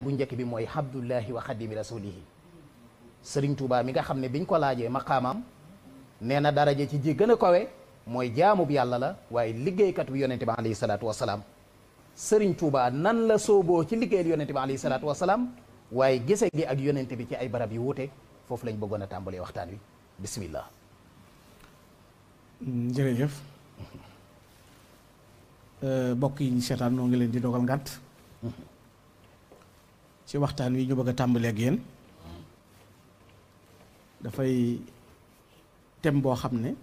bu njëkk bi mooy Abdullahi wa xadimi rasulihi Sëriñ Tuubaa mi nga xam ne biñ ko laajee maqaamam nee na daraja ci ji gën a kawe mooy jaamub yàlla la waaye liggéeykat bu yonente bi alayhi salaatu wasalaam. Sëriñ Tuubaa nan la sooboo ci liggéeyal yonente bi alayhi salaatu wasalaam waaye gise gi ak yonente bi ci ay barab yu wuute foofu lañ bëggoon a tàmbalee waxtaan wi bismillah. jërëjëf mbokk yi ñu seetaan noo ngi leen di dogal ngànt ci waxtaan wi ñu bëgg a tàmbalee ak yéen dafay thème boo xam ne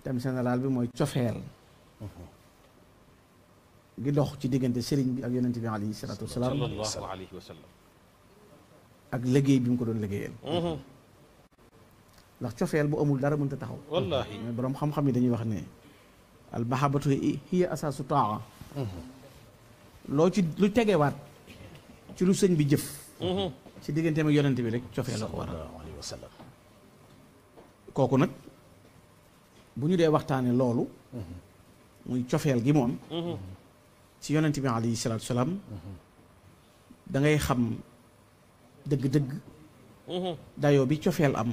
thème général bi mooy cofeel gi dox ci diggante sëriñ bi ak yonent bi alayhi salaatu wasalaam sallallahu alayhi wa sallam ak liggéey bi mu ko doon liggéeyal ndax cofeel bu amul dara mënta taxaw wallaahi mais boroom xam-xam yi dañuy wax ne al mahabbatu hiya asaasu taa loo ci lu tegewaat ci lu sëñ bi jëf ci digganteem ak yonent bi rek cofeel la ko waral alayhi wa sallam. kooku nag bu ñu dee waxtaane loolu muy cofeel gi moom ci yonent bi alayhi salaatu salaam da ngay xam dëgg-dëgg dayoo bi cofeel am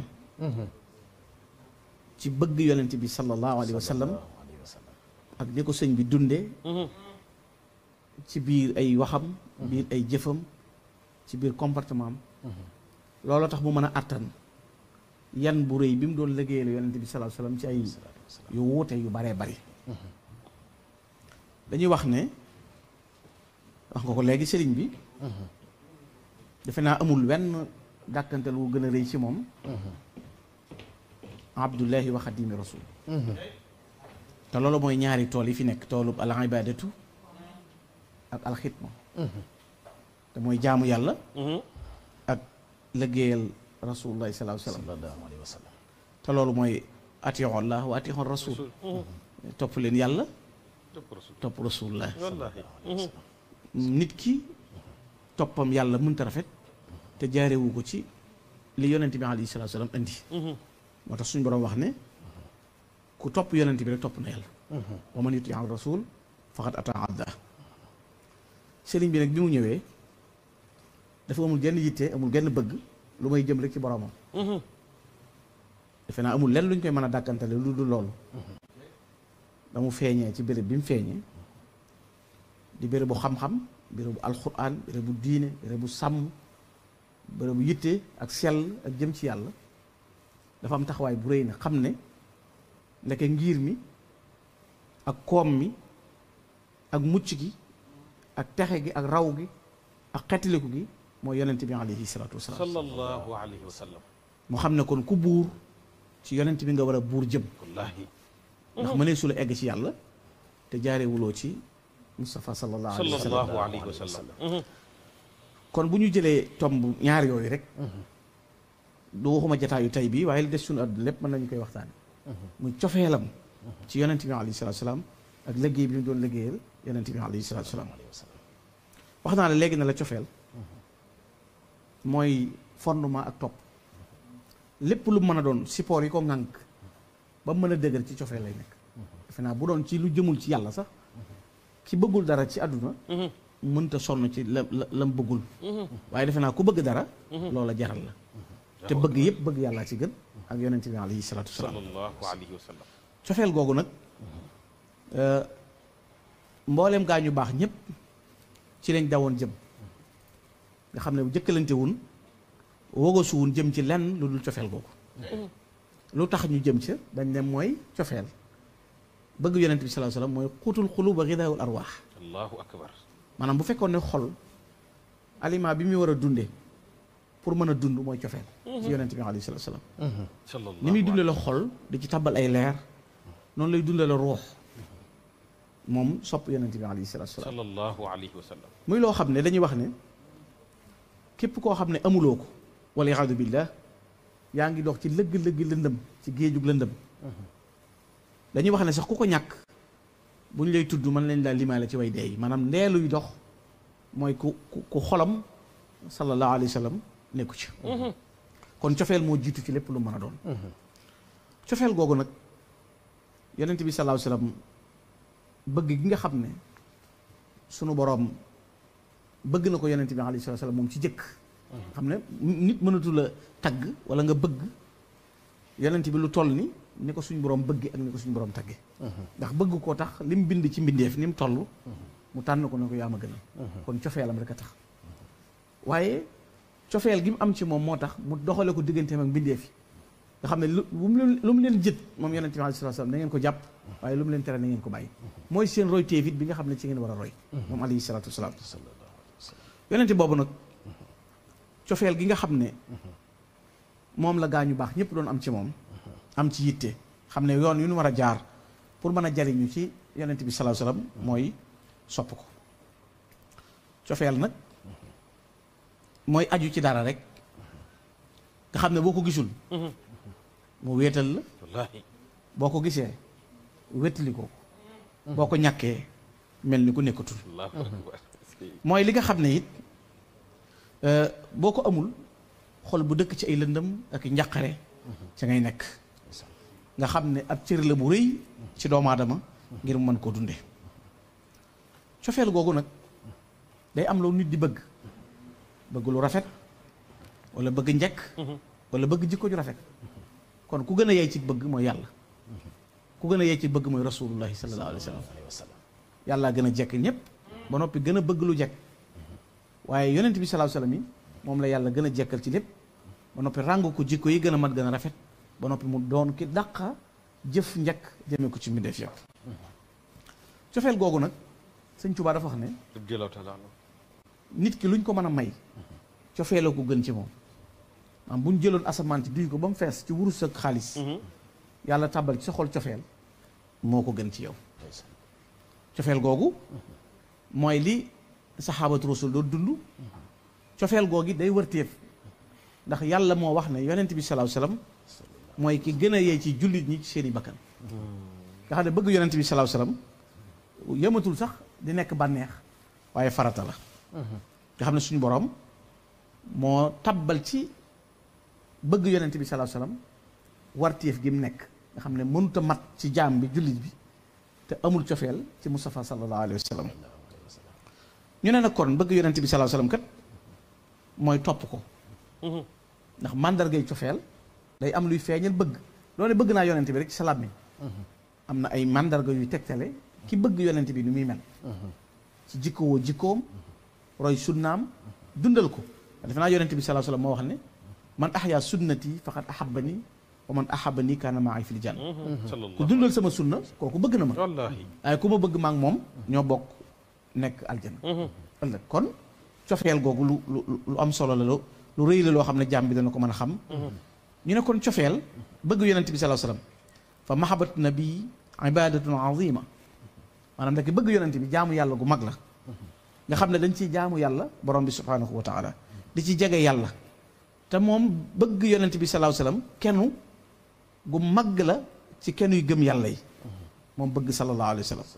ci bëgg yonent bi sallallahu alayhi wa sallam ak ni ko sëñ bi dunde ci biir ay waxam biir ay jëfam ci biir comportement am loolu tax mu mën a àttan yan bu rëy bi mu doon liggéeyal yonent bi sallallahu alayhi wa sallam ci ay yu wuute yu baree bari dañuy wax ne wax nga ko léegi sëriñ bi defe naa amul wenn dàkkantal wu gën a rëy ci moom abdullahi wa xadimi rasul te loolu mooy ñaari tool yi fi nekk toolub al ibadatu ak al xidma te mooy jaamu yàlla ak liggéeyal rasulullahi sallallahu alayhi wa sallam te loolu mooy atiiu Allah wa atiiu rasul topp leen yàlla topp rasulullah wallaahi nit ki toppam yàlla mënta rafet te jaarewu ko ci li yonent bi alayhi salaatu salaam indi moo tax suñu borom wax ne ku topp yonent bi rek topp na yàlla wa man yuti ar rasul faqad ataa abda sëriñ bi nag bi mu ñëwee dafa amul genn yitte amul genn bëgg lu may jëm rek ci boromam defe naa amul lenn luñ koy mën a dàkkantale lu dul loolu ba mu feeñee ci béréb bi mu feeñee di béréb bu xam-xam béréb bu alxuraan béréb bu diine béréb bu sàmm béréb bu yitte ak sell ak jëm ci yàlla dafa am taxawaay bu rëy na xam ne ndeke ngir mi ak koom mi ak mucc gi ak texe gi ak raw gi ak xettiliku gi mooy yonent bi alayhi salaatu wasalaam sallallahu alayhi wa sallam mu xam ne kon ku buur ci yonent bi nga war a buur jëm wallaahi ndax mënee su la egg ci yàlla te jaarewuloo ci Mustafa sallallahu alayhi wa sallam kon bu ñu jëlee tomb ñaar yooyu rek du waxuma jataayu tey bii waaye li des suñu àdduna lépp mën nañu koy waxtaane muy cofeelam ci yonent bi alayhi salaatu salaam ak liggéey bi mu doon liggéeyal yonent bi alayhi salaatu salaam wax naa la léegi na la cofeel mooy fondement ak topp lépp lu mën a doon support yi ko ŋànk ba mën a dëgër ci cofeel lay nekk defe naa bu doon ci lu jëmul ci yàlla sax ki bëggul dara ci àdduna mënta sonn ci lam bëggul waaye defe naa ku bëgg dara loola jaral la te bëgg yëpp bëgg yàllaa ci gën ak yonent bi alayhi salaatu wasalaam sallallahu alayhi wa sallam cofeel googu nag mbooleem gaa ñu baax ñëpp ci lañ dawoon jëm nga xam ne bu jëkkalante wun wogosu wun jëm ci lenn lu dul cofeel googu lu tax ñu jëm ca dañ ne mooy cofeel bëgg yonent bi sallallahu alayhi wasallam mooy xuutul xulub wa gidaawul arwaax allahu akbar maanaam bu fekkoon ne xol aliment bi muy war a dunde pour mën a dund mooy cofeel ci yonent bi alayhi salaatu wasallam ni muy dunde la xol di ci tabal ay leer noonu lay dunde la ruux moom sopp yonent bi alayhi salaatu wasallam sallallahu alayhi wa sallam muy loo xam ne dañuy wax ne képp koo xam ne amuloo ko wala iyaadu billah yaa ngi dox ci lëgg-lëgg lëndëm ci géejug lëndëm dañuy wax ne sax ku ko ñàkk bu ñu lay tudd mën lañ laa limaale ci way dee yi maanaam ndeeluy dox mooy ku xolam sallallahu alayhi wa sallam nekku ci kon cofeel moo jiitu ci lépp lu mën a doon cofeel googu nag yonent bi sallallahu alayhi wa sallam bëgg gi nga xam ne sunu boroom bëgg na ko yonent bi alayhi salaatu salaam moom ci jëkk xam ne nit mënatu la tagg wala nga bëgg yonent bi lu toll ni ko suñ borom bëgge ak ni ko suñ borom tagge ndax bëgg koo tax li mu bind ci mbindeef ni mu toll mu tànn ko ne ko yaa ma gënal kon cofeelam rek a tax waaye cofeel gi mu am ci moom moo tax mu doxale ko digganteem ak mbindeef yi nga xam ne lu mu leen jët moom yonent bi alayhi salaatu salaam na ngeen ko jàpp waaye lu mu leen tere na ngeen ko bàyyi mooy seen roy téefit bi nga xam ne ci ngeen war a roy moom alayhi salaatu wasalaam yonent boobu nag cofeel gi nga xam ne moom la gaañu baax ñëpp doon am ci moom am ci yitte xam ne yoon yu ñu war a jaar pour mën a jariñu ci yonent bi sallallahu alayhi wasallam mooy sopp ko cofeel nag mooy aju ci dara rek nga xam ne boo ko gisul mu wéetal la wallaahi boo ko gisee wétali ko boo ko ñàkkee mel ni ku nekkatul allahu akbar mooy li nga xam ne it boo ko amul xol bu dëkk ci ay lëndëm ak njàqare ca ngay nekk nga xam ne ab cër la bu rëy ci doomu aadama ngir mu mën koo dunde cofeel googu nag day am loolu nit di bëgg bëgg lu rafet wala bëgg njekk wala bëgg jikko ju rafet kon ku gën a yey ci bëgg mooy yàlla ku gën a yey ci bëgg mooy rasulullahi sallallahu alayhi wa sallam yàllaa gën a jekk ñëpp ba noppi gën a bëgg lu jekk waaye yonent bi sallallahu alayhi wa sallam yi moom la yàlla gën a jekkal ci lépp ba noppi ràng ko jikko yi gën a mat gën a rafet ba noppi mu doon ki dàqa jëf njëkk jëmee ko ci mbindeef yëpp cofeel googu nag sëñ Tuubaa dafa wax ne nit ki luñ ko mën a may cofeela ko gën ci moom maanaam bu ñu jëloon asamaan ci duy ko ba mu fees ci wurus ak xaalis yàlla tàbbal ci sa xol cofeel moo ko gën ci yow cofeel googu mooy li saxaabatu rasul doon dund cofeel googi day wërteef ndax yàlla moo wax ne yonent bi sallallahu alayhi wasallam mooy ki gën a yey ci jullit ñi ci seeni bakkan nga xam ne bëgg yonent bi sallallahu alayhi wasallam yëmatul sax di nekk bànneex waaye farata la nga xam ne suñu borom moo tabbal ci bëgg yonent bi sallallahu alayhi wasallam warteef gi mu nekk nga xam ne mënut a mat ci jaam bi jullit bi te amul cofeel ci Mustafa sallallahu alayhi wasallam ñu ne nag kon bëgg yonent bi sallallahu alayhi wasallam kat mooy topp ko ndax màndargay cofeel day am luy feeñal bëgg loolu bëgg naa yonent bi rek ci salaam mi am na ay màndarga yuy tegtale ki bëgg yonent bi ni muy mel ci jikkowoo jikkoom roy sunnaam dundal ko defe naa yonent bi sallallahu alayhi wasallam moo wax ne man ahya sunnati faqad ahabbani wa man ahabbani kaana ma'i fil janna ku dundal sama sunna kooku bëgg na ma wallaahi waaye ku ma bëgg ma ak moom ñoo bokk nekk aljana ëllëg kon cofeel googu lu am solo la lu rëy la loo xam ne jàmm bi dana ko mën a xam ñu ne kon cofeel bëgg yonent bi sallallahu alayhi wasallam fa mahabbatu nabi ibadatun azima maanaam ndek bëgg yonent bi jaamu yàlla gu mag la nga xam ne dañ ciy jaamu yàlla borom bi subhanahu wa taala di ci jege yàlla te moom bëgg yonent bi sallallahu alayhi wasallam kennu gu mag la ci kenn yu gëm yàlla yi moom bëgg sallallahu alayhi wasallam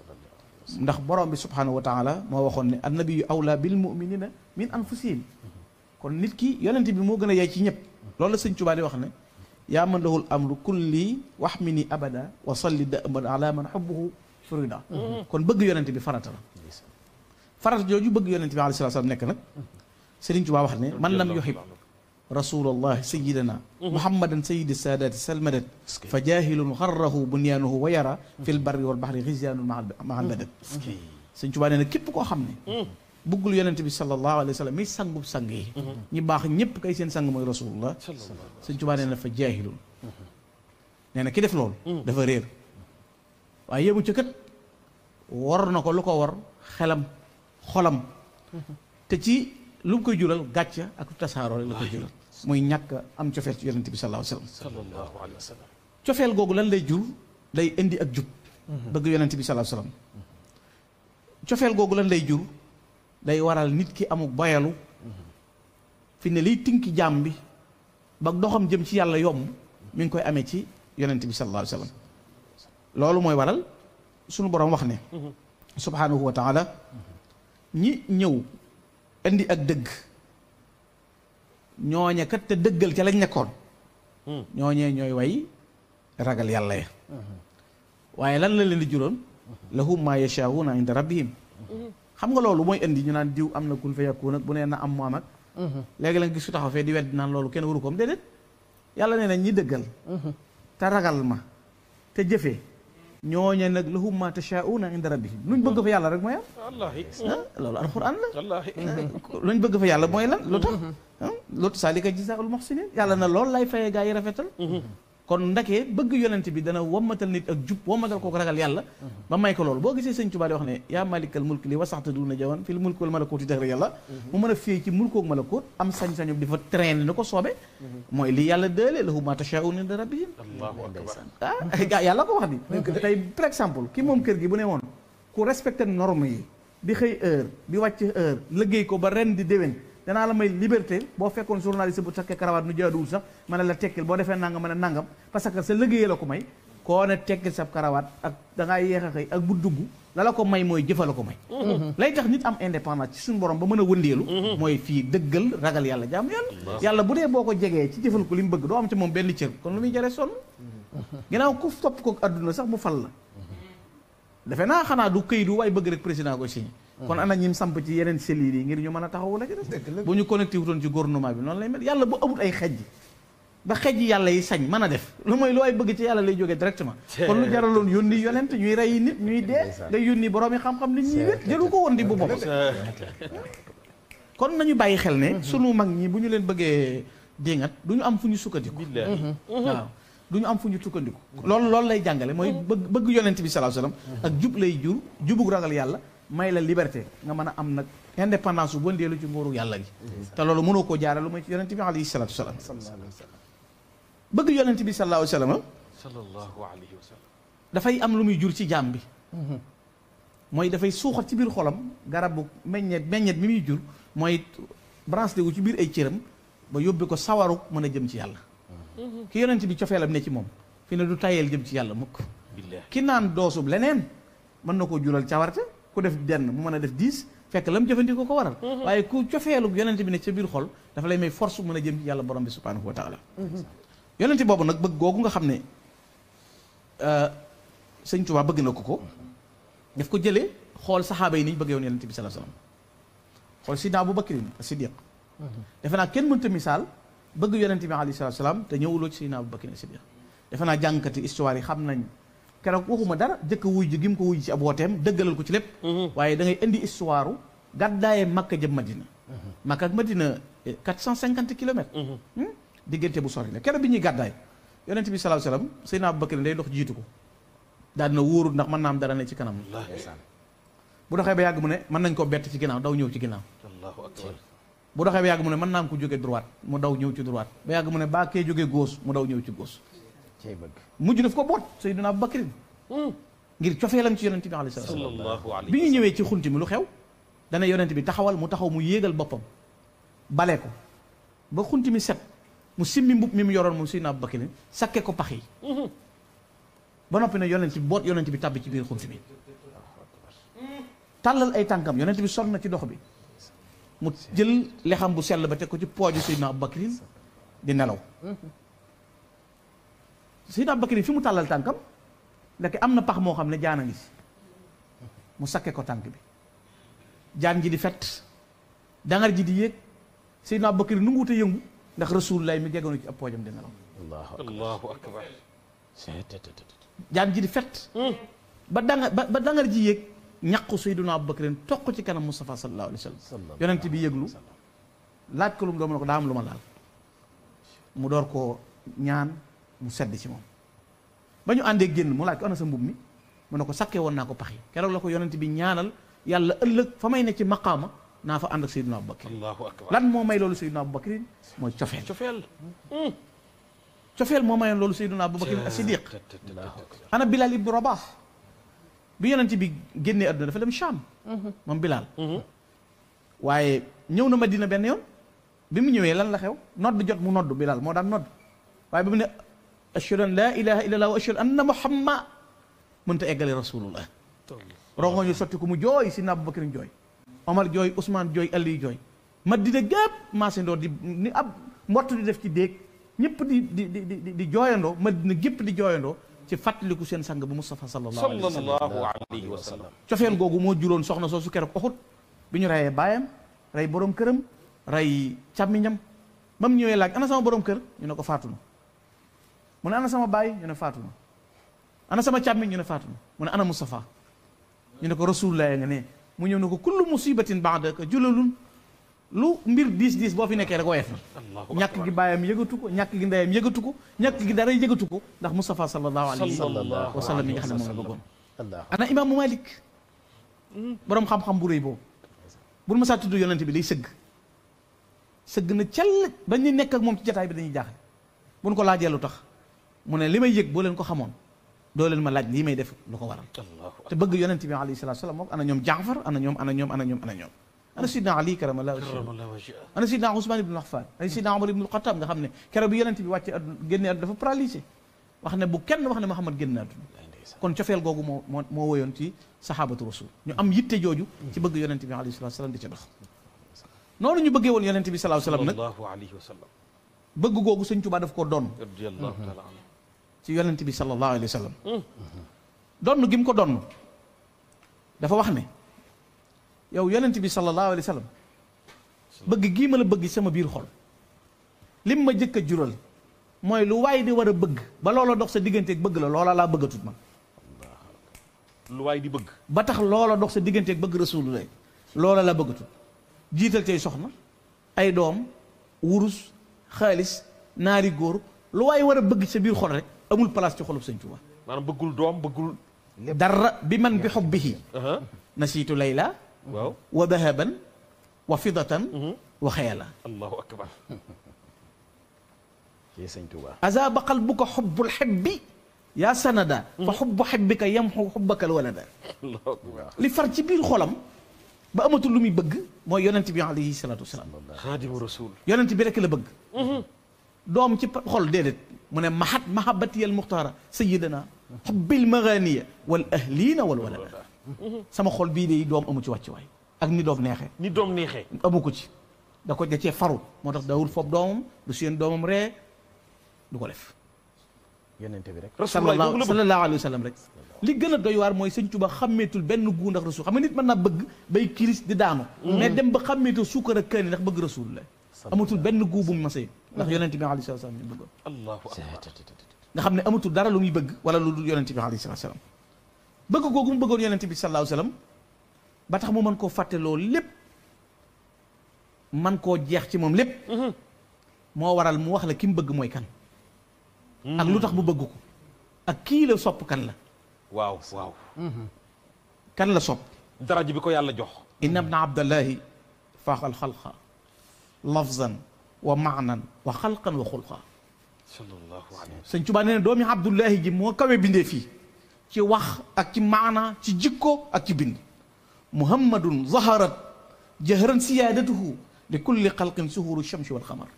ndax borom bi subhanahu wa taala moo waxoon ne annabiyu awla bil mu'minina min anfusihim kon nit ki yonent bi moo gën a yey ci ñëpp loolu la sëñ Tuubaa di wax ne yaa man lahul amru kulli wahmini abada wa salli da'ban ala man hubbuhu furida kon bëgg yonent bi farata la farata jooju bëgg yonent bi alayhi salaam nekk nag Sëriñ Tuubaa wax ne man lam yuhib rasulallah sayidana muhammadan sayidi saadaati salmadat fa jaahilun xarrahu bunyaanuhu wa yara fil barri wal bahri xisyaanun mahal badad Sëriñ Tuubaa nee na képp koo xam ne bëggul yonent bi sallallahu alayhi wa sallam mi sangub sang yi ñi baax ñëpp kay seen sang mooy rasulullah Sëriñ Tuubaa nee na fa jaahilun nee na ki def loolu dafa réer waaye yéemu ca kat war na ko lu ko war xelam xolam te ci lu mu koy jural gàcca ak tasaaroo rek la koy jural muy ñàkk am cofeel ci yonent bi sallallahu alayhi wa sallam cofeel googu lan lay jur day indi ak jub bëgg yonent bi sallallahu alayhi wa sallam cofeel googu lan lay jur day waral nit ki amuk boyalu fi ne liy tinki jaam bi ba doxam jëm ci yàlla yomb mi ngi koy amee ci yonent bi sallallahu alayhi wa sallam loolu mooy waral sunu boroom wax ne subhanahu wa taala ñi ñëw indi ak dëgg ñooñe kat te dëggal ca lañ nekkoon ñooñee ñooy way ragal yàlla ya waaye lan la leen di juróon lahum ma yashaa'una inda rabbihim xam nga loolu mooy indi ñu naan diw am na kun fa yakun nag bu nee na am mu am ak léegi la nga gis su taxaw fee di wedd naan loolu kenn waru ko am déedéet yàlla nee na ñi dëggal te ragal ma te jëfee ñooñe nag lahum ma tashaa'una inda rabbihim luñ bëgg fa yàlla rek mooy am wallaahi loolu alxuraan la wallaahi luñ bëgg fa yàlla mooy lan lu tax lu saalika jazaa'ul muhsinin yàlla na loolu lay fayee gaa yi rafetal kon ndakee bëgg yonent bi dana wammatal nit ak jub wammatal ko ragal yàlla ba may ko loolu boo gisee sëñ Tuubaa di wax ne yaa malikal mulk li wasaxta duna jawan fil mulk wal malakuuti dëgg yàlla mu mën a fii ci mulkoog malakuut am sañ-sañu di fa traîner ni ko soobe mooy li yàlla dëelee lahu ma tashaa'una inda rabbihim allahu akbar ah yàlla ko wax di tey par exemple ki moom kër gi bu ne woon ku respecté norme yi di xëy heure di wàcc heure liggéey ko ba ren di déwén danaa la may liberté boo fekkoon journaliste bu takkee karawaat nu jaaduwul sax ma ne la tekkil boo defee nangam ma ne nangam parce que sa liggéey la ko may koo ne tekkil sa karawaat ak da ngaa yéex a xëy ak bu dugg la ko may mooy jëfa la ko may lay tax nit am indépendance ci suñu borom ba mën a wëndeelu mooy fii dëggal ragal yàlla jaamu yàlla yàlla bu dee boo ko jegee ci jëfal ko li mu bëgg doo am ci moom benn cër kon lu muy jëree sonn ginnaaw ku topp ko adduna sax mu fal la defe naa xanaa du këy du waay bëgg rek président koy signé kon ana ñim samp ci yeneen cellules yi ngir ñu mën a taxawu la ci def bu ñu connecté wutoon ci gouvernement bi noonu lay mel yàlla bu amut ay xejj ba xejj yàlla yi sañ mën a def lu mooy lu ay bëgg ci yàlla lay jógee directement kon lu jaraloon yónni yonent ñuy rey nit ñuy dee day yónni borom yi xam-xam nit ñuy wét jëlu ko woon di bu bopp kon nañu bàyyi xel ne sunu mag ñi bu ñu leen bëggee dingat du ñu am fu ñu sukkandiku waaw du ñu am fu ñu sukkandiku loolu lay jàngale mooy bëgg yonent bi sallallahu alayhi wasallam ak jub lay jur jubug ragal yàlla may la liberté nga mën a am nag indépendance bu bëndeelu ci nguuru yàlla gi te loolu mënoo koo jaare lu may ci yonent bi alayhi salaatu wasalaam bëgg yonent bi sallallahu alayhi wasallam sallallahu alayhi wa sallam dafay am lu muy jur ci jaam bi mooy dafay suuxat ci biir xolam garabu meññet mi muy jur mooy branche wu ci biir ay cëram ba yóbbi ko sawaru mën a jëm ci yàlla ki yonent bi cofeelam ne ci moom fi ne du tayeel jëm ci yàlla mukk ki naan doosub leneen mën na koo jural cawarte ku def denn mu mën a def 10 fekk la mu jëfandikoo ko waral waaye ku cofeelu yonent bi ne ca biir xol dafa lay may force mën a jëm ci yàlla borom bi subhanahu wa taala yonent boobu nag bëgg googu nga xam ne sëñ Tuubaa bëgg na ko daf ko jëlee xool saxaaba yi ni ñu bëgg yoon yonent bi sallallahu alayhi wasallam xool sidna Abu Bakrin as-Siddiq defe naa kenn mënta misaal bëgg yonent bi alayhi salaam te ñëwuloo ci sidna Abu Bakrin as-Siddiq defe naa jàngkati histoire yi xam nañ keroog waxuma dara jëkk wuy ji gi mu ko wuy ci ab wooteem dëggalal ko ci lépp waaye da ngay indi histoire gàddaaye Makka jëm Madina Makka ak Madina 450 kilomètres diggante bu sori la keroog bi ñuy gàddaay yonent bi sallallahu alayhi wasallam Seydina Abu Bakr day dox jiitu ko daal dina wóorul ndax mën naa am dara ne ci kanam bu doxee ba yàgg mu ne mën nañ koo bett ci ginnaaw daw ñëw ci ginnaaw allahu akbar bu doxee ba yàgg mu ne mën naa am ko jóge droite mu daw ñëw ci droite ba yàgg mu ne baa kee jóge gauche mu daw ñëw ci gauche cey bëgg mujj daf ko boot Seydina Abu Bakr ngir cofeelam ci yonent bi alayhi salaam sallallahu alayhi bi ñu ñëwee ci xunti mi lu xew dana yonent bi taxawal mu taxaw mu yéegal boppam bale ko ba xunti mi set mu simmi mbub mi mu yoroon moom Seydina Abu Bakr sakke ko pax yi ba noppi ne yonent bi boot yonent bi tàbbi ci biir xunti mi tàllal ay tànkam yonent bi sonn na ci dox bi mu jël lexam bu sell ba teg ko ci pooju Seydina Abu Bakr di nelaw Seydina Abu Bakr fi mu tàllal tànkam ndeke am na pax moo xam ne jaan a ngi si mu sakke ko tànk bi jaan ji di fet dangar ji di yéeg Seydina Abu Bakr nu ngu wute yëngu ndax Rasulullah mi jegoon ci ab poojam di nelaw allahu akbar jaan ji di fet ba dangar ji yéeg ñaqu Seydina Abu Bakr toq ci kanam Mustafa sallallahu alayhi wa sallam yonent bi yëglu laaj ko lu mu doon mu ne ko daa am lu ma laal mu door koo ñaan mu sedd ci moom ba ñu àndee génn mu laaj ko ana sa mbub mi mu ne ko sakkee woon naa ko pax yi keroog la ko yonent bi ñaanal yàlla ëllëg fa may ne ci maqaama naa fa ànd ak Seydina Abu Bakr allahu akbar lan moo may loolu Seydina Abu Bakr mooy cofeel cofeel moo mayoon loolu Seydina Abu Bakr as-Siddiq ana Bilal ibnu Rabah bi yonent bi génnee àdduna dafa dem Sham moom Bilal waaye ñëw na Madina benn yoon bi mu ñëwee lan la xew nodd jot mu nodd Bilal moo daan nodd waaye bi mu ne ashhadu an laa ilaha illa allah wa ashhadu anna muhammad mënta eggale rasulullah rongo ñu sotti ko mu jooy si Abu Bakr jooy Omar jooy Ousmane jooy Ali jooy Madina gépp maasindoo di ni ab mbott di def ci déeg ñëpp di jooyandoo Madina gépp di jooyandoo ci fàttaliku seen sang bu Mustafa sallallahu alayhi wa sallam alayhi wa sallam cofeel googu moo juróon soxna soosu keroog Uhud bi ñu reyee baayam rey borom këram rey càmmiñam ba mu ñëwee laaj ana sama borom kër ñu ne ko faatu na mu ne ana sama baay ñu ne faatu na ana sama càmmiñ ñu ne faatu na mu ne ana Mustafa ñu ne ko rasulullah nga ne mu ñëw ne ko kullu musibatin ba'daka julalun lu mbir diis boo fi nekkee rek woyof na ñàkk gi baayam yëgatu ko ñàkk gi ndeyam yëgatu ko ñàkk gi dara yëgatu ko ndax Mustafa sallallahu alayhi wa sallam yi nga xam ne moom la bëggoon ana imaamu Malik boroom xam-xam bu rëy boobu bu ma saa tudd yonent bi day sëgg na cell bañ ñu nekk ak moom ci jataay bi dañuy jaaxle bu ñu ko laajee lu tax mu ne li may yëg boo leen ko xamoon doo leen ma laaj lii may def lu ko waral te bëgg yonent bi alayhi salaatu salaam moom ana ñoom Jaafar ana ñoom ana sidna Ali karamallahu wajhahu ana sidna Ousmane ibn Affan ana sidna Omar ibn Khattab nga xam ne keroog bi yonent bi wàcce génne àdduna dafa paralysé wax ne bu kenn wax ne Muhammad génn àdduna kon cofeel googu moo woyoon ci sahabatu rasul ñu am yitte jooju ci bëgg yonent bi alayhi salaatu salaam di ca dox noonu ñu bëggee woon yonent bi sallallahu alayhi wa sallam bëgg googu sëñ Tuubaa daf koo doon ci yonent bi sallallahu alayhi wa sallam donn gi mu ko donn dafa wax ne yow yonent bi sallallahu alayhi wa sallam bëgg gii ma la bëgg sama biir xol lim ma jëkk a jural mooy lu waay di war a bëgg ba loola dox sa digganteeg bëgg la loola laa bëggatut man lu waay di bëgg ba tax loola dox sa digganteeg bëgg rasulullah loola la bëggatut jiital tey soxna ay doom wurus xaalis naari góor lu waay war a bëgg sa biir xol rek amul place ci xolub sëñ Tuubaa maanaam bëggul doom bëggul dara bi man bi xubbihi nasiitu layla waaw wa dahaban wa fidatan wa xayala allahu akbar ci sëñ Tuubaa azaba qalbuka xubbul xibbi yaa sanada fa xubbu xibbika yamxu xubbakal walada li far ci biir xolam ba amatul lu muy bëgg mooy yonent bi alayhi salaatu wasalaam xaadimu rasul yonent bi rek la bëgg doom ci xol déedéet mu ne mahat mahabati al muxtaara sayidana xubbil maganiya wal ahliina wal walada sama xol bii de doom amu ci wàcc waay ak ni doom neexee amu ko ci da ko da cee faru moo tax daawul foofu doomam du seen doomam ree du ko def yonent bi rek sallallahu alayhi wa sallam rek li gën a doy waar mooy sëñ Tuubaa xàmmeetul benn guu ndax rasul xam nga nit mën naa bëgg bay kiris di daanu mais dem ba xàmmeetul suukar ak kaani ndax bëgg rasul la amatul benn guu bu mu masee ndax yonent bi alayhi salaam ñu bëggoon allahu akbar nga xam ne amatul dara lu muy bëgg wala lu dul yonent bi alayhi salaam bëgg googu mu bëggoon yonent bi sallallahu alayhi wa sallam ba tax mu mën koo fàtte loolu lépp man koo jeex ci moom lépp moo waral mu wax la ki mu bëgg mooy kan ak lu tax mu bëgg ko ak kii la sopp kan la waaw kan la sopp daraja bi ko yàlla jox inna ibna abdallahi faaxal xalqa lafzan wa maanan wa xalqan wa xulqa sallallahu alayhi wa sallam sëñ Tuubaa nee na doomi abdullahi ji moo kawe bindee fii ci wax ak ci maana ci jikko ak ci bind muhammadun zaharat jahran siyaadatuhu li kulli xalqin suhuru shamsi wal xamar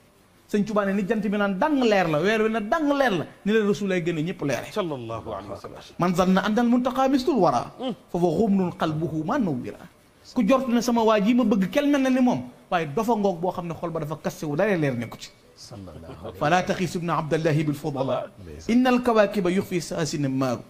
sëñ Tuubaa ne ni jant bi naan dang leer la weer wi na dang leer la ni la rasul lay gën a ñëpp leere sallallahu alayhi wa sallam man zanna andal muntaqa mistul wara fa wa xumnun qalbuhu ma nawwira ku jort ne sama waa ji ma bëgg kel mel na ni moom waaye dofa ngoog boo xam ne xol ba dafa kaste wu daree leer nekku ci fala taxiis ibna abdallahi bil fudala inna al kawakiba yuxfi saasina maaru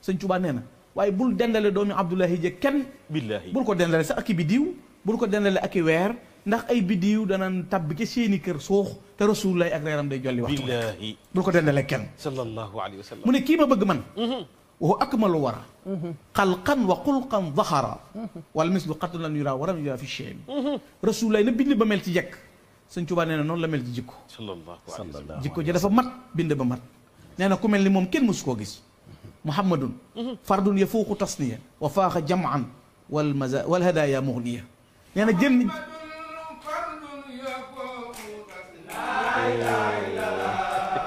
sëñ Tuubaa nee na waaye bul dendale doomi abdullahi je kenn billahi bul ko dendale sax ak i bidiw bul ko dendale ak i weer ndax ay bidiw danañ tabbi ci seeni kër suux te rasulullah ak reeram day jolli waxtu billahi bul ko dendale kenn sallallahu alayhi wa sallam mu ne kii ma bëgg man wa akmalu wara xalqan wa xulqan zahara wala mislu qatl lan yura waram yura fi chebi rasulullah na bind ba mel ci jekk sëñ Tuubaa nee na noonu la mel ci jikko sallallahu alayhi wa sallam jikko ji dafa mat bind ba mat nee na ku mel ni moom kenn mësu koo gis muhammadun fardun yafuuqu tasniya wa faaxa jaman wal hadaya mughniya nee na jën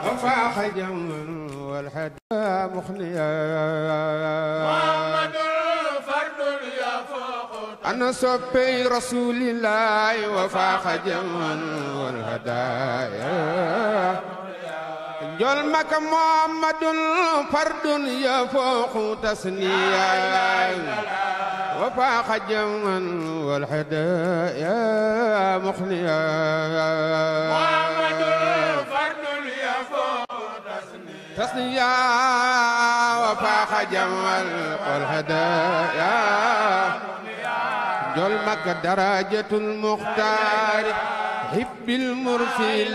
وفاق جما والهدى مخنيا محمد فرد يفوق أنا صبي رسول الله وفاق جما والهدايا جل مك محمد فرد يفوق تسنيا وفاق جما والهدايا مخنيا تسنيا وفاق جمال والهدايا جل مك درجة المختار حب المرسل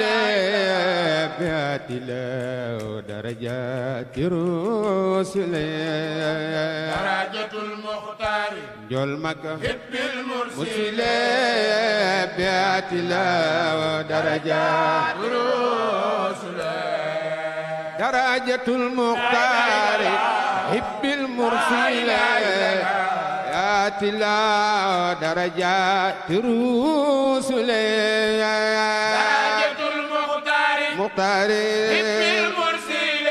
بيات له درجات الرسل درجة المختار جل مك حب المرسل بيات له درجات الرسل درجة المختار حب المرسل لا درجات الرسل درجة المختار مختار حب المرسل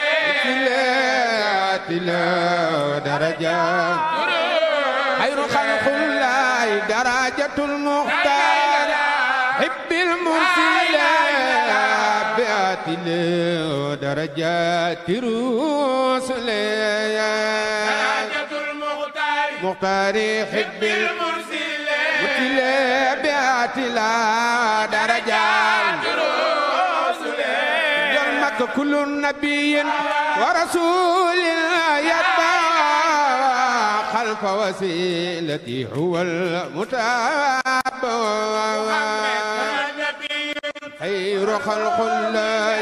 لا درجات خير خلق الله درجة المختار حب المرسل بيات له درجات الرسل مختار حب المرسل بيات لا درجات الرسل يرمك كل نبي ورسول يتبع خلف وسيلتي هو المتابع خير خلق الله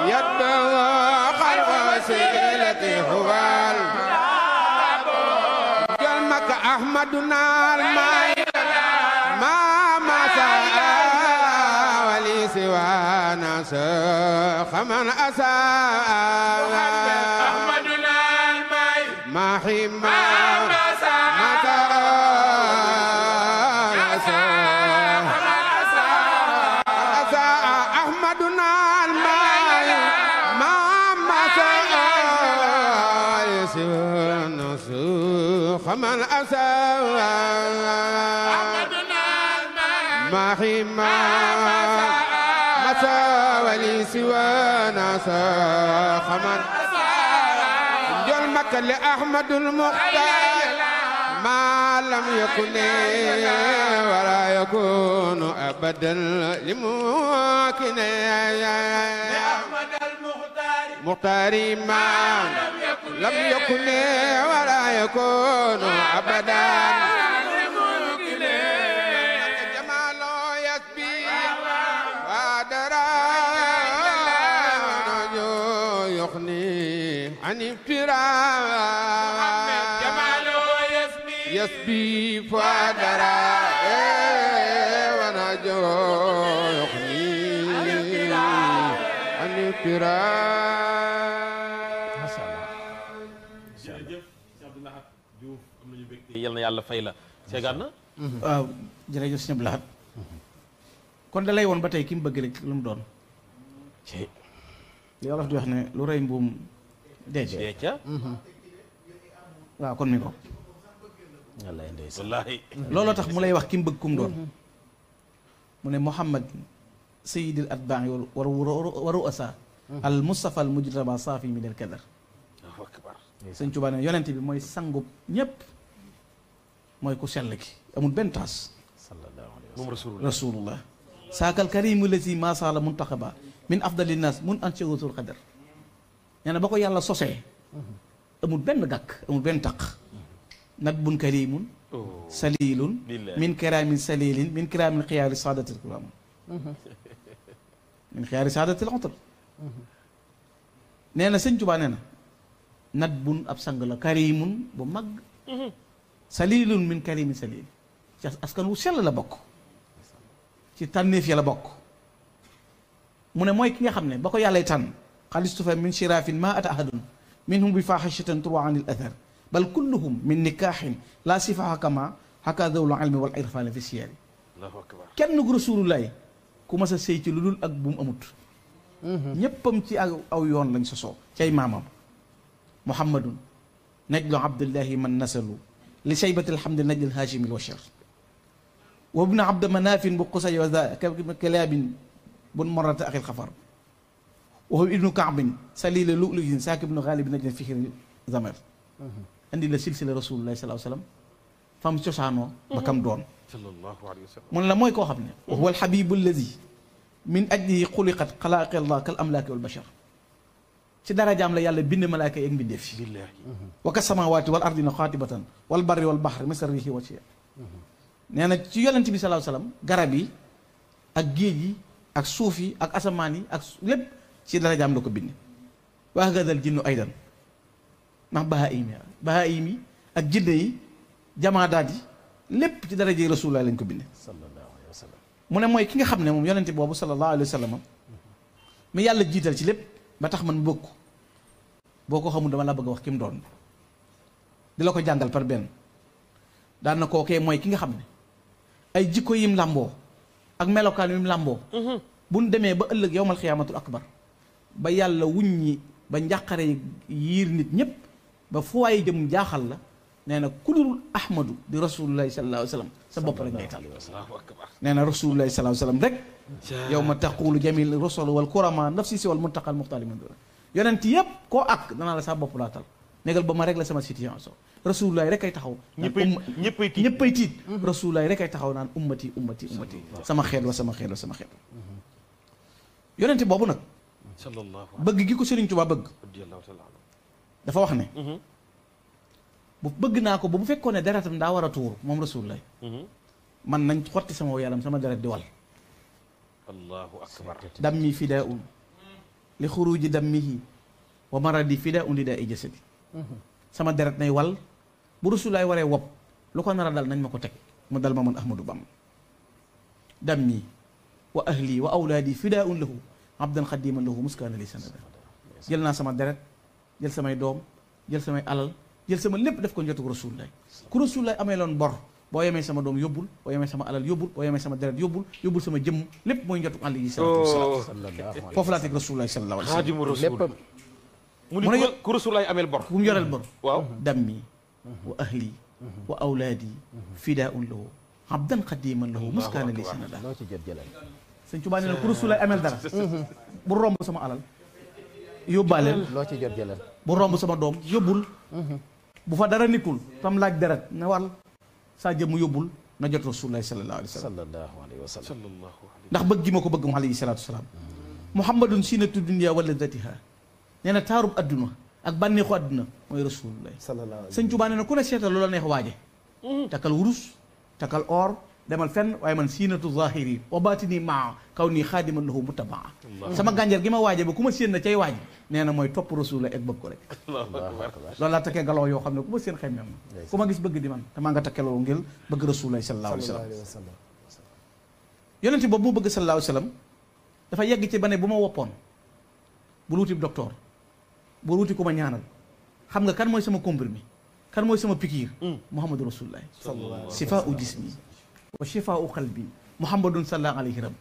يتبع خلف وسيلتي هو أحمدنا الماء ما ساء ولي سوانا ساخ من أساء أحمدنا الماء ما حما ما ساء أحمدنا الماء ما ساء ولي سوانا ساخ من ما حما مسا ولي سوانا ساخمن جل مك لأحمد المختار ما لم يكن ولا يكون أبدا لممكن لأحمد المختار ما لم يكن ولا يكون أبدا عن افتراء جماله يسبي فادرا ونجو يغني عن افتراء ما شاء الله jërëjëf Cheikh Abdou Lahad Diouf am nañu bëgg yal na yàlla fay la seegaan na waaw jërëjëf Cheikh Abdou Lahad kon da lay woon ba tey ki mu bëgg rek lu mu doon li wolof di wax ne lu rëy mbuum dee ca waaw kon mi ko wallaahi looloo tax mu lay wax ki mu bëgg kum doon mu ne Muhammad sayyidil atbaa'i wa ru'asa al mustafa al mujtaba saafi min al kadar sëñ Tuubaa ne yonent bi mooy sangub ñépp mooy ku sell ki amul benn taas moom rasulullah saakal karimu lazi ma sala muntaxaba min afdali nas mun an chegatul xadar nee na ba ko yàlla sosee amul benn gàkk amul benn taq nat bun karimun salilun min kiraamin salilin min kiraamin xiyaari saadatil kiram min xiyaari saadatil xotr nee na sëñ Tuubaa nee na nat bun ab sang la karimun bu mag salilun min karimin salil ci askan wu sell la bokk ci tànneef ya la bokk mu ne mooy ki nga xam ne ba ko yàllay tànn xalistufa min shirafin ma ata ahadun minhum bi faxishatan turwa an il athar bal kulluhum min nikaaxin la sifaha kama haka dawlu ilmi wal irfani fi siyari kenn gu rasulullahi ku mas a sëy ci lu dul ak bu mu amut ñéppam ci aw yoon lañ sosoo cay maamam muhammadun najlu abdullahi man nasalu li shaybati alhamdi najl alhaashimi alwashar wa ibnu abd manafin bu qusay wa za kalaabin bun morata axil xafar wa ibnu kaabin salila lu'lu'in saakib ibnu gaalib najl fikri zamar andi la silsila rasulullahi sallallahu alayhi wa sallam fam cosaanoo ba kam doon sallallahu alayhi wa sallam mun la mooy koo xam ne wa huwa alxabibu alladi min ajlihi xuliqat xalaaqi allah kal amlaaki wal bashar ci darajaam la yàlla bind malaaka yi ak mbindeef yi wa ka samawaati wal ardina xaatibatan wal barri wal baxri misrihi wa ci nee na ci yonent bi sallallahu alayhi wasallam garab yi ak géej yi ak suuf yi ak asamaan yi ak lépp ci darajaam la ko bind wax nga dal jinnu aydan ndax bahaim yi ak jinne yi jamaadaat yi lépp ci daraja rasulullah lañ ko bind sallallahu alayhi wa sallam mu ne mooy ki nga xam ne moom yonent boobu sallallahu alayhi wa sallam mi yàlla jiital ci lépp ba tax man bokk boo ko xamul dama la bëgg a wax ki mu doon di la ko jàngal par benn daan na kookee mooy ki nga xam ne ay jikko yim làmboo ak melokaan yim làmboo bu ñu demee ba ëllëg yowmal xiyaamatul akbar ba yàlla wuññi ba njàqare yiir nit ñépp ba fu waaye jëm jaaxal la nee na ku dul ahmadu di rasulullahi sallallahu alayhi wa sallam sa bopp rek ngay tal nee na rasulullahi sallallahu alayhi wa sallam rek yow ma taqulu jamil rasul wal kurama nafsi si wal muntaqal muxtaali man dura yonent yépp koo ak danaa la sa bopp laa tal négal ba ma rek la sama situation rasulullahi rek ay taxaw ñëppay tiit rasulullahi rek ay taxaw naan ummati ummati ummati sama xeet wa sama xeet wa sama xeet yonent boobu nag bëgg gi ko Sëriñ Tuubaa bëgg dafa wax ne bu bëgg naa ko ba bu fekkoon ne deretam daa war a tuur moom rasulullah man nañ xotti sama yaram sama deret di wal allahu akbar dammi fidaun li xuruji dammihi wa maradi fidaun li daa i jasadi sama deret nay wal bu rasulullah waree wopp lu ko nar a dal nañ ma ko teg mu dal ma man Ahmadou Bamba dammi wa ahli wa awlaadi fidaun lahu abdan xadiman lahu muskaana li sanada jël naa sama deret jël samay doom jël samay alal jël sama lépp def ko njotug rasulullah ku rasulullah amee loon bor boo yemee sama doom yóbbul boo yemee sama alal yóbbul boo yemee sama deret yóbbul sama jëmm lépp mooy njotug alayhi salaatu wasalaam foofu laa teg rasulullah sallallahu alayhi wa sallam léppam mu ni ku rasulullah ameel bor ku mu yoreel bor waaw dammi wa ahli wa awlaadi fidaun lahu abdan xadiman lahu muskaana li sanada loo ci jot jëlal sëñ Tuubaa nee na ku rasulullah ameel dara bu romb sama alal yóbbaaleel loo ci jot jëlal bu romb sama doom yóbbul bu fa dara nikkul tam laaj deret na wal saa jëmm yóbbul na jot rasulullah sallallahu alayhi wa sallam sallallahu alayhi wa sallam ndax bëgg gi ma ko bëgg mu alayhi salaatu wasalaam muhammadun sinatu dunya wa ladatiha nee na taarub adduna ak bànneexu adduna mooy rasulullah sallallahu sëñ Tuubaa nee na ku ne seetal loola neex waaje takkal wurus takkal or demal fenn waaye man siinatu zahiri wa batini maa kaw nii xaadiman lahu mutabaa sama gànjar gi ma waaje ba ku ma séen na cay waaj nee na mooy topp rasulullah ak bëgg ko rek loolu laa takkee galoo yoo xam ne ku ma séen xemmem ma ku ma gis bëgg di man te maa nga takkee loolu ngir bëgg rasulullah sallallahu alayhi wa sallam yonent boobu mu bëgg sallallahu alayhi wa sallam dafa yegg ci ba ne bu ma woppoon bul wuti docteur bul wuti ku ma ñaanal xam nga kan mooy sama comprimé kan mooy sama pikiir muhammadu rasulullah sifaa u jismi wa shifaa u qalbi muhammadun sallallahu alayhi wa sallam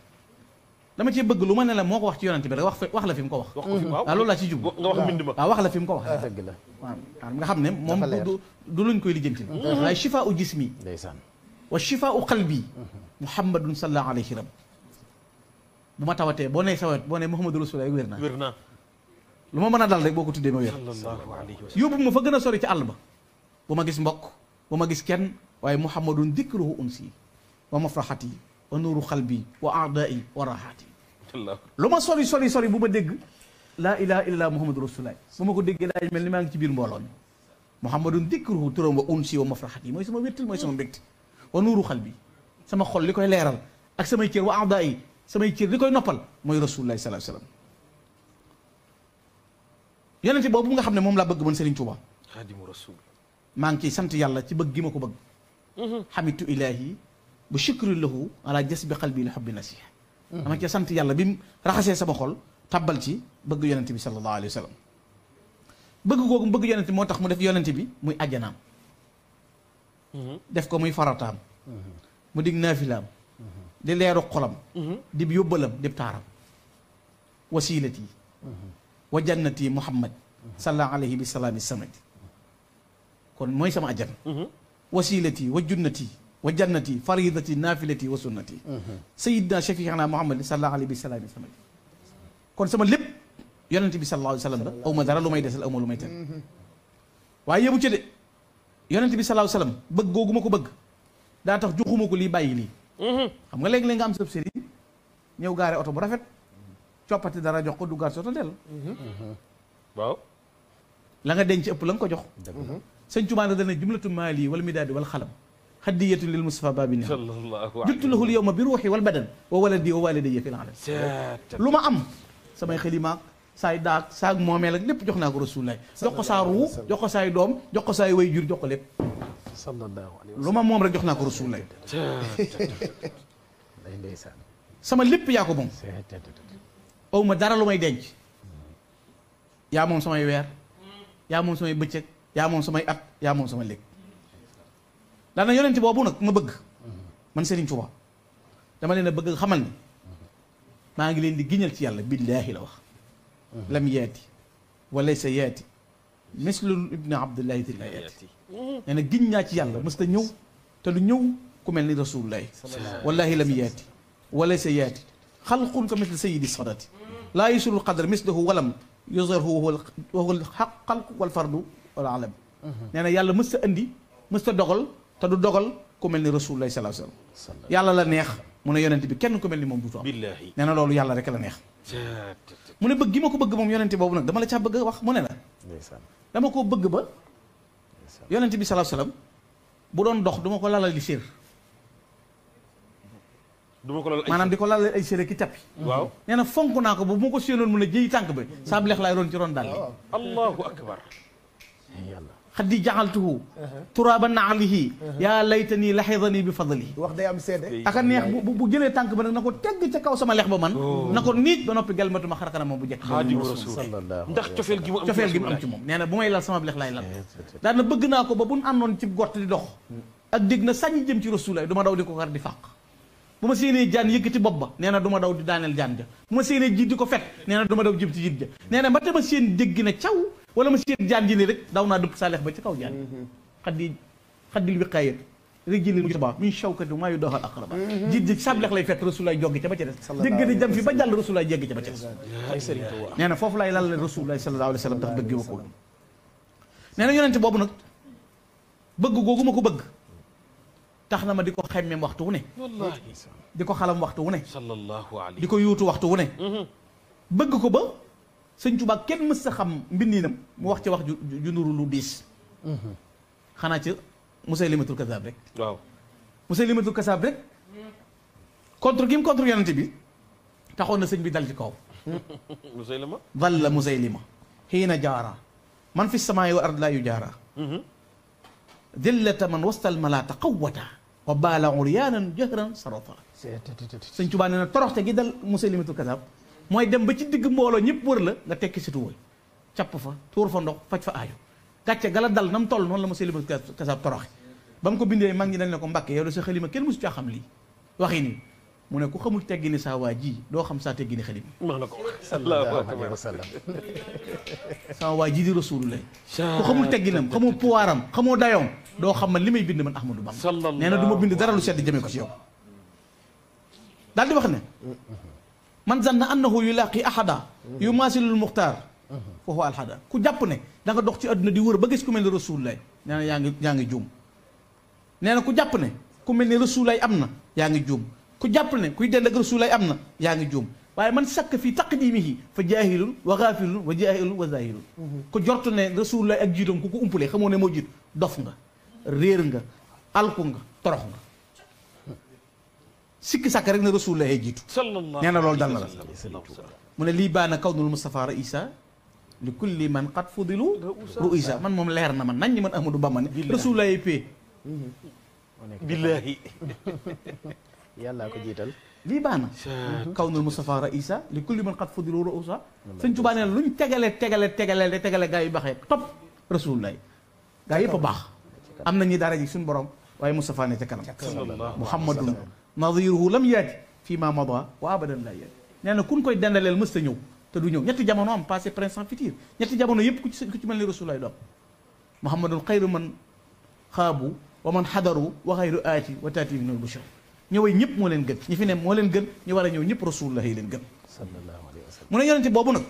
dama cee bëgg lu ma ne la moo ko wax ci yonent bi rek wax la fi mu ko wax waaw loolu laa ci jub nga wax mbind ma waaw wax la fi mu ko wax dëgg la waaw nga xam ne moom du luñ koy lijjanti la waaye shifaa u jismi ndeysaan wa shifaa u qalbi muhammadun sallallahu alayhi wa sallam bu ma tawatee boo nee sawet boo nee muhammadu rasulullah wér naa wér naa lu ma mën a dal rek boo ko tuddee ma wér sallallahu alayhi wa sallam yóbbu ma fa gën a sori ci àll ba bu ma gis mbokk bu ma gis kenn waaye muhammadun dikruhu unsi wa mafraxati wa nuuru xalbi wa aadai wa raxaati lu ma sori bu ma dégg laa ilaha illallah muhammadu rasulullah bu ma ko déggee laay mel ni maa ngi ci biir mbooloo mi muhammadun dikruhu turam wa unsi wa mafraxati mooy sama wéttal mooy sama mbégte wa nuuru xalbi sama xol li koy leeral ak samay cër wa aadai samay cër li koy noppal mooy rasulullah sallallahu alayhi wa sallam yonente boobu nga xam ne moom laa bëgg man Serigne Touba xaadimu rasul maa ngi ciy sant yàlla ci bëgg gi ma ko bëgg xamitu ilahi bu shukri lahu ala jasbi qalbi li hubbi nasiha dama ci sant yàlla bi mu raxasee sama xol tabbal ci bëgg yonente bi sallallahu alayhi wa sallam bëgg googu mu bëgg yonente moo tax mu def yonente bi muy ajjanaam def ko muy farataam mu dig naafilaam di leeru xolam di yóbbalam di taaram wasilati wa jannati muhammad sallallahu alayhi bi salaami samadi kon mooy sama ajjan wasilati wa junnati wa jannati faridati naafilati wa sunnati sayidna shafiina muhammad sallallahu alayhi bi salaami samadi kon sama lépp yonente bi sallallahu alayhi wa sallam la aw ma dara lu may desal aw ma lu may ten waaye yemu ci de yonente bi sallallahu alayhi wa sallam bëgg googu ma ko bëgg daa tax joxuma ko lii bàyyi lii xam nga léegi-léeg nga am sëb sëriñ ñëw gaare oto bu rafet coppati dara jox ko duggaat soto del waaw la nga denc ëpp la nga ko jox sëñ Tuubaa dana jumlatu maali wala midaadi wala xalam hadiyatu lil Mustafa babi ni sallallahu juttu lahu al yawma bi ruuhi wal badan wa waladi wa walidayya fil alam lu ma am samay xalimaak saay daag saag moomeel ak lépp jox naa ko Rasulullah jox ko saa ruu jox ko saay doom jox ko saay way jur jox ko lépp sallallahu alayhi wa lu ma moom rek jox naa ko Rasulullah ndeysaan sama lépp yaa ko moom aw ma dara lu may denc yaa moom samay weer yaa moom samay bëccëg yaa moom samay at yaa moom sama léeg daana yonent boobu nag ma bëgg man Serigne Touba dama leen a bëgg xamal ni maa ngi leen di giñal ci yàlla billaahi la wax lam yaati wa laysa yaati mislu ibni abdullahi ti la yaati nee na giñ naa ci yàlla mës ta ñëw te lu ñëw ku mel ni rasulullahi wallahi lam yaati wa laysa yaati xalqun ka misli sayidi sadati laa yusulul qadr mislahu walam yuzarhu wa huwa alxaq xalqu wal fardu wal alam nee na yàlla mës ta andi mës ta dogal te du dogal ku mel ni rasulullahi sallallahu alayhi wasallam yàlla la neex mu ne yonent bi kenn ku mel ni moom duutu am billahi nee na loolu yàlla rek la neex mu ne bëgg gi ma ko bëgg moom yonent boobu nag dama la caa bëgg wax mu ne la dama ko bëgg ba yonent bi sallallahu alayhi wasallam bu doon dox duma ko lalal di séer duma ko lal maanaam di ko lalal ay séer ki tappi waaw nee na fonk naa ko ba bu ma ko séenoon mun a jëyi tànk ba saa leex laay roon ci ron daal allahu akbar yàlla xaddi jaxaltuhu turaaba naalihi yaa laytani laxidani bi fadlihi wax day am seede aka neex bu jëlee tànk ba nag na ko tegg ca kaw sama lex ba man na ko niit ba noppi gelmatuma xarxana moom bu jekk xaadimu rasul ndax cofeel gi mu am cofeel gi mu am ci moom nee na bu may lal sama lex laay lal daan na bëgg naa ko ba buñ àndoon ci gott di dox ak dégg na sañ jëm ci rasulaay du ma daw di ko xar di fàq bu ma séenee jaan yëkkati bopp ba nee na du ma daw di daaneel jaan ja bu ma séenee jiit di ko fet nee na du ma daw jëm ci jiit ja nee na ba te ma seen jéggi ne caw wala ma seen jaan ji ne rek daw naa dëpp sa lex ba ci kaw jaan xaddil wiqaayat rijlil mujtaba min shawkati maa yudaahal aqraba jiit ji sab lex lay fett rasulaay joggi ca ba ca des dégg di jam fi ba jàll rasulaay jéggi ca ba ca des nee na foofu laay lal rasulaay sallallahu alayhi wa sallam tax bëgg wa ko nee na yonente boobu nag bëgg googu ma ko bëgg tax na ma di ko xemmem waxtu wu ne wallahi di ko xalam waxtu wu ne sallallahu alayhi di ko yuutu waxtu wu ne bëgg ko ba sëñ Tuubaa kenn mës sa xam mbindinam mu wax ci wax ju nuru lu diis xanaa ci Musaylimatul Kazaab rek waaw Musaylimatul Kazaab rek contre gi mu contre yonente bi taxoon na sëñ bi dal ci kaw Musaylima dalla Musaylima xiina jaara man fi samaa'i wa ard laa yu jaara dillata man wastal malaata qawwata wa baala uryaanan jahran sarata sëñ Tuubaa nee na toroxte gi dal Musaylimatul Kazaab mooy dem ba ci digg mbooloo ñëpp wër la nga tekki si tuwal capp fa tuur fa ndox faj fa aajo gàcce gala dal na mu toll noonu la Musaylimatul Kazaab toroxe ba mu ko bindee mag ñi dañ ne ko Mbàkke yow de sa xalima kenn mosu caa xam lii waxi nii mu ne ku xamul teggini saa waa ji doo xam saa teggini xalima maa la ko sallallahu alayhi wa sallam saa waa ji di Rasulullah ku xamul tegginam xamoo pouvoiram xamoo dayoom doo xam man li may bind man Ahmadou Bamba nee na du ma bind dara lu sedd jëmee ko ci yow daal di wax ne man zanna annahu yulaqi ahada yumasilul muxtaar fa huwa alhada ku jàpp ne da nga dox ci àdduna di wër ba gis ku mel ni Rasulullah nee na yaa ngi juum nee na ku jàpp ne ku mel ni Rasulullah am na yaa ngi juum ku jàpp ne kuy dend ak Rasulullah am na yaa ngi juum waaye man sakk fii taqdimihi fa jaahilun wa gaafilun wa jaahilun wa zaahilun ku jortu ne Rasulullah ak jiitam ku ko umpalee xamoo ne moo jiit dof nga réer nga alku nga torox nga sikki sàkk rek ne Rasulullah ay jiitu nee na loolu dal na la mu ne lii baana kawnul Mustafa raisa li kulli man qad fudilu ruisa man moom leer na man nañ ñi man Ahmadou Bamba ne Rasulullah ay pee billahi yàlla ko jiital lii baana kawnul Mustafa raisa li kulli man qad fudilu ruisa sëñ Tuubaa nee na lu ñu tegale gaa yu baxee topp Rasulullah gaa yëpp a baax am na ñi dara ji suñu borom waaye Mustafa ne ca kanam Muhammadun nadiruhu lam yaati fii ma mada wa abadan la yaati nee na kun koy dendaleel mës ta ñëw te du ñëw ñetti jamono am passé présent futur ñetti jamono yëpp ku ci mel ni Rasulullah doom Muhammadun xayru man xaabu wa man xadaru wa xayru aati wa taati minal bushra ñëwee ñëpp moo leen gën ñi fi ne moo leen gën ñu war a ñëw ñëpp Rasulullah yi leen gën sallallahu alayhi wa sallam mu ne yonente boobu nag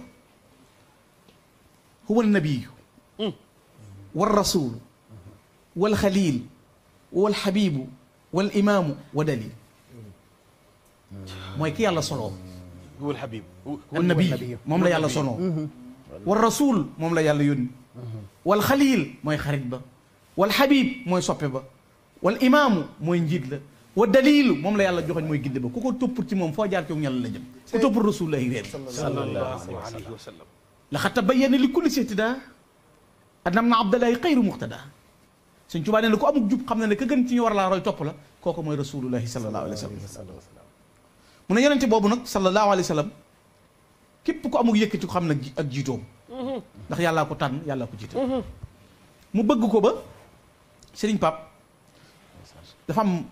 huwa nabiyu wal rasul wal xalil wal xabibu wal imaamu wa dalil mooy ki yàlla soloo wal habib annabi moom la yàlla sonoo wal rasul moom la yàlla yónni wal xalil mooy xarit ba wal xabib mooy soppe ba wal imaamu mooy njiit la wa dalilu moom la yàlla joxoñ mooy gidde ba ku ko toppul ci moom foo jaar ci ñàll la jëm ku toppul rasulullahi réer sallallahu alayhi wa sallam laqad tabayyana li kulli ihtidaa anna ibna abdallahi xayru muqtada Sëñ Tuubaa nee na ku amuk jub xam na ne ka gën ci ñu war laa roy topp la kooku mooy rasulullahi sallallahu alayhi wa sallam mu ne yonente boobu nag sallallahu alayhi wa sallam képp ku amuk yëkkati ko xam nag ak jiitoom ndax yàllaa ko tànn yàllaa ko jiite mu bëgg ko ba Sëriñ Pap dafa am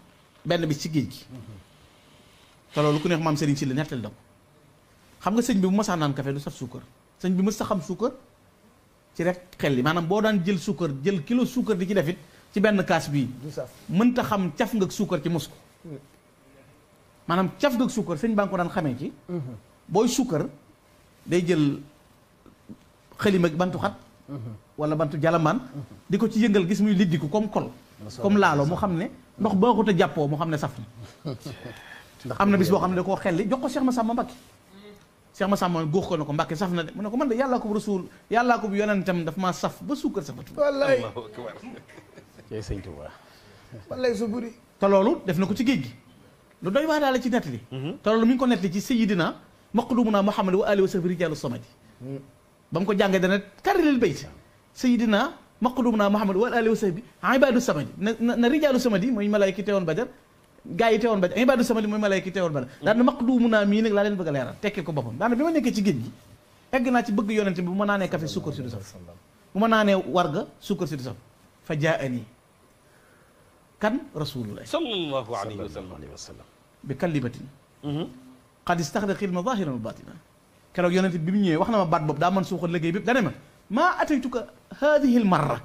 benn bis ci géej gi te loolu ku neex maam Sëriñ si la nettal da ko xam nga sëñ bi bu masaa naan café du saf suukar sëñ bi mës sa xam suukar ci rek xel li maanaam boo daan jël suukar jël kilo suukar di ci defit ci benn kaas bii mënta xam caf nga suukar ci mos ko maanaam caf nga suukar sëñ baa ngi ko daan xamee ci booy suukar day jël xalima bantu xat wala bantu jalamaan di ko ci yëngal gis muy liddiku comme kol comme laalo mu xam ne ndox boo ko te jàppoo mu xam ne saf na am na bis boo xam ne da koo xelli jox ko Cheikh Massamba Mbacké Cheikh Massamba góox ko ne ko Mbacké saf na de mu ne ko man de yàllaa ko rasul yàllaa ko bu yonentam daf maa saf ba suukar safatu wallaay cey sëñ Tuubaa wallaay su buri te loolu def na ko ci géej gi lu doy waa daal ci nettali te loolu mi ngi ko nettali ci sayyidina maqdumuna Muhammad wa alihi wa sahbihi rijaalu samadi ba mu ko jàngee dana karilil bayt sayyidina maqdumuna Muhammad wa alihi wa sahbihi ibaadu samadi na rijaalu samadi mooy malaayka yi teewoon Badar gaa yi teewoon Badar ibaadu samadi mooy malaayka yi teewoon Badar daan na maqdumuna mii nag laa leen bëgg a leeral tekkil ko boppam daana bi ma nekkee ci géej gi egg naa ci bëgg yonente bi bu ma naanee café suukar si du saf bu ma naanee warga suukar si du saf fa jaani kan rasulullah sallallahu alayhi wa sallam bi kalimatin qad istaxraqa ilma zahiran wa batina keroog yonente bi mu ñëwee wax na ma baat boobu daa man suuxal liggéey bépp dane ma maa ataytuka hadihi l marra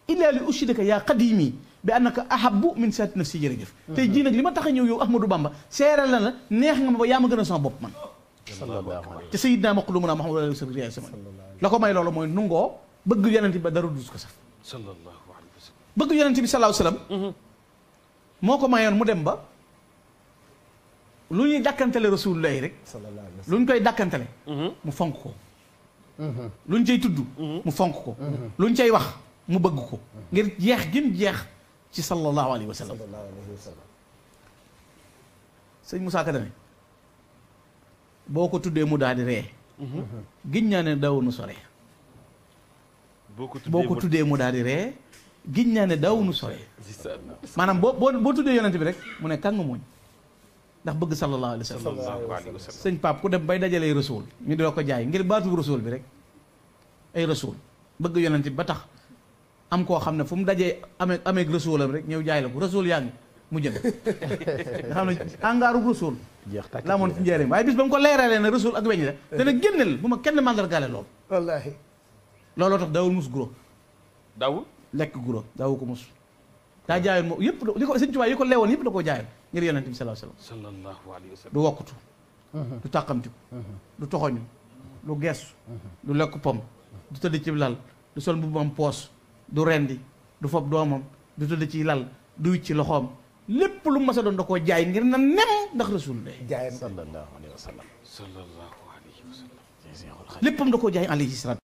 illa li ushidaka yaa qadimi bi annaka ahabu min saati nafsi jërëjëf tey jii nag li ma tax a ñëw yow Ahmadou Bamba seeral la neex nga ma ba yaa ma gën a sama bopp man te sayidna maqdumuna Muhammad sallallahu alayhi wa sallam la ko may loolu mooy nungoo bëgg yonente bi ba dara dus ko saf sallallahu alayhi wa sallam bëgg yonente bi sallallahu alayhi wa sallam moo ko mayoon mu dem ba lu ñuy dàkkantale rasulullahi rek lu ñu koy dàkkantale mu fonk ko lu ñu cay tudd mu fonk ko lu ñu cay wax mu bëgg ko ngir jeex gim jeex ci sallallahu alayhi wa sallam sëñ Moussa Ka dane boo ko tuddee mu daal di ree giñ naa ne daw nu sore boo ko tuddee mu daal di ree giñ naa ne daw nu sore maanaam boo tuddee yonent bi rek mu ne kàng mooñ ndax bëgg sallallahu alayhi wa sallam sëñ Pape ku dem bay dajalee rasul ñu doo ko jaay ngir baatu rasul bi rek ay rasul bëgg yonent bi ba tax am koo xam ne fu mu dajee ameeg rasulam rek ñëw jaay la ko rasul yaa ngi mu jëm nga xam ne angaaru rasul laa moon ci njëriñ waaye bis ba mu ko leeralee ne rasul ak weñ la dana génneel bu ma kenn mandargaale loolu wallaahi looloo tax daawul mus guro daawul lekk guro daawu ko mus daa jaayoon moom yëpp li ko sëñ Tuubaa yi ko leewoon yëpp da koo jaayoon ngir yonent bi sallallahu alayhi wa sallam du wokkutu du tàqamtiku du toxoñu du geesu du lekk pom du tëdd ci lal du sol mbubbam poos du rendi du fob doomam du tëdd ci lal du wicc ci loxoom lépp lu mas a doon da koo jaay ngir na nem ndax rasulullah jaayam sallallahu alayhi wa sallam sallallahu alayhi wa sallam léppam da koo jaay alayhi salaam